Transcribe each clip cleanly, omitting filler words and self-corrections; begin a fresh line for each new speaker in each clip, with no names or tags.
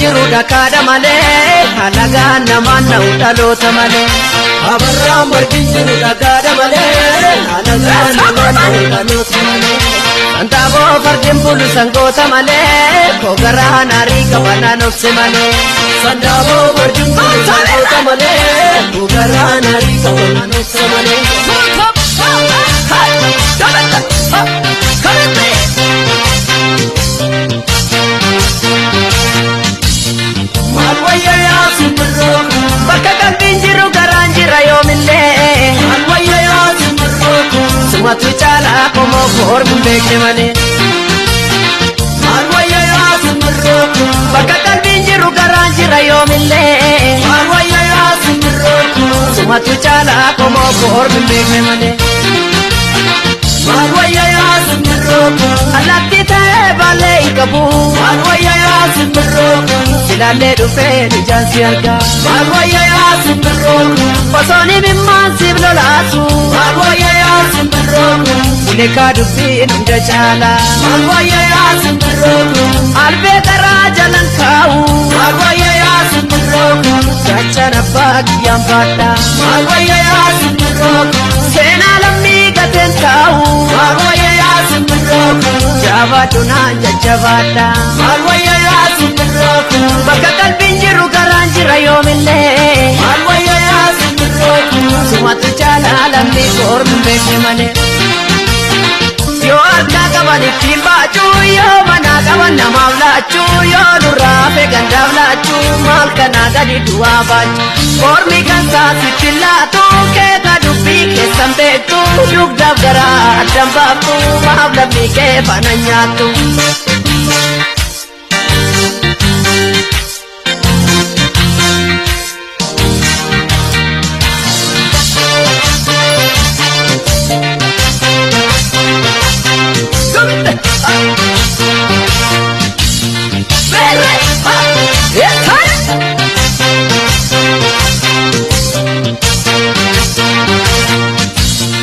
jiru dhakaadha malee alagaan namaan na'u dhaloota malee.
Abarraan margi jiru dhagaadha malee alagaan namaan na'u dhaloota malee.
Sandaaboo fardeen bulu sangoota malee kogaraan arii qabanaan obse malee.
Sandaaboo fardeen bulu sangoota malee kogaraan arii qabanaan obse malee. Maal wayya yaa simbirroo
Bakka qalbiin jiru garaan jira yoomillee.
Maal wayya yaa simbirroo
Sumatu caalaa qomoo koormi hin beekne malee.
Maal wayya yaa simbirroo
Bakka qalbiin jiru garaan jira yoomillee.
Maal wayya yaa simbirroo
Sumatu caalaa qomoo koormi hin beekne malee.
Maal wayya yaa simbirroo
Allaattii ta'ee baalee hin qabu.
Maal wayya yaa simbirroo
Silaallee dhufee ijaan si argaa.
Maal wayya yaa simbirroo
Osoo ni mimmaan siif lolaasu.
Maal wayya yaa simbirroo
Ulekaa dubbiin hunda caalaa.
Maal wayya yaa simbirroo
Albee garaa jalan kaa'u.
Maal wayya yaa simbirroo
Gaachana abbaa kiyyaan baadhaa.
Maal wayya yaa simbirroo
Seenaa lammii gateen taa'u.
Maal wayya yaa simbirroo
Jabaadhu naan jajjabaadhaa.
Maal wayya yaa simbirroo
Bakka qalbiin jiru garaan jira yoomillee.
Maal wayya yaa simbirroo
Sumatu caalaa lammii koormi hin beekne malee. Yoo harkaa qaban ittiin baachuu yoo manaa qaban namaaf laachuu yoo nurraa hafe gandaaf laachuu maal kanaa gadi du'aa baachuu. Koormi kan saasitti laatu keeka dubbii keessan beektu dugdaaf garaa addan baaftu maaf lammii kee faana nyaattu.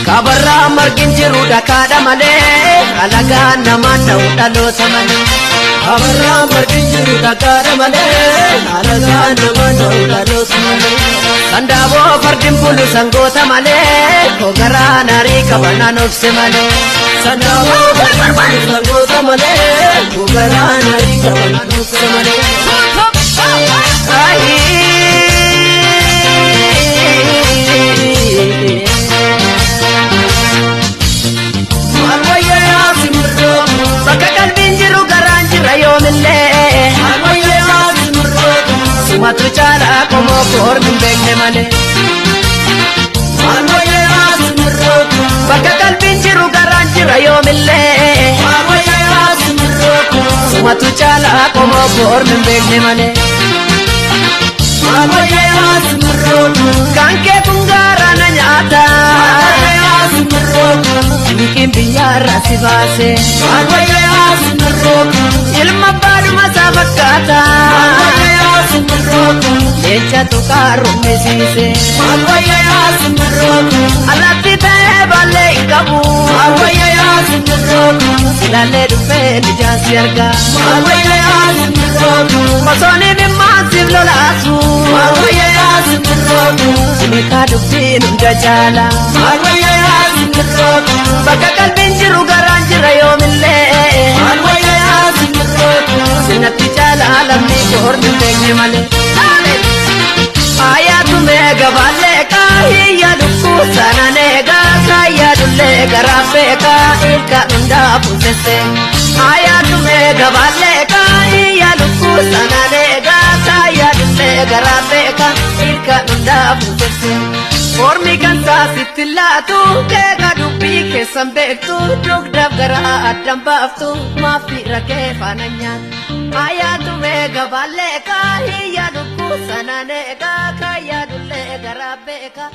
Kabarraa margi jiru dhakaadha malee alagaan namaan na'u dhaloota malee.
Abarraan margi jiru dhagaadha malee alagaan namaan na'u dhaloota malee.
Sandaaboo fardeen bulu sangoota malee kogaraan arii qabanaan obse malee.
Sandaaboo fardeen bulu sangoota malee kogaraan arii qabanaan obse malee. Maal wayya yaa simbirroo
Bakka qalbiin jiru garaan jira yoomillee.
Maal wayya yaa simbirroo
Sumatu caalaa qomoo koormi hin beekne malee.
Maal wayya yaa simbirroo
Bakka qalbiin jiru garaan jira yoomillee.
Maal wayya yaa simbirroo
Sumatu caalaa qomoo koormi hin beekne malee.
Maal wayya yaa simbirroo
Kan kee kun gaara na nyaata.
Maal wayya yaa simbirroo
Liqiin biyyaarraa si baase.
Maal wayya yaa simbirroo
Ilma baadhuma isaa fakkaata.
Maal wayya yaa simbirroo
Leenca tuqaa rummisiise.
Maal wayya yaa simbirroo
Allaattii ta'ee baalee hin qabu.
Maal wayya yaa simbirroo
Ilaallee dhufee ijaan si argaa.
Maal wayya yaa simbirroo
Osoo ni mimmaan siif lolaasu.
Maal wayya yaa simbirroo
Ulekaa dubbiin hunda caala.
Maal wayya yaa simbirroo
Bakka qalbiin jiru garaan jira yoomillee.
Maal wayya yaa simbirroo
Sinatti caalaa lammii koormi hin beekne malee. Ayaatu meeqa baallee kaayyaa lukkuu sanaan eegaa kaayyaa dullee garaa beekaa ilka hundaa fuusesse. Ayaatu meeqa baallee kaayyaa lukkuu sanaan eegaa kaayyaa dullee garaa beekaa ilka hundaa fuusesse. Mormi kan saasitti laatu keeka dubbii keessan beektu dugdaaf garaa addan baaftu maaf rakkee faana nyaatu. Ayaatu meeqa baallee kaayyaa lukkuu sanaan eegaa kaayyaa dullee garaa beekaa.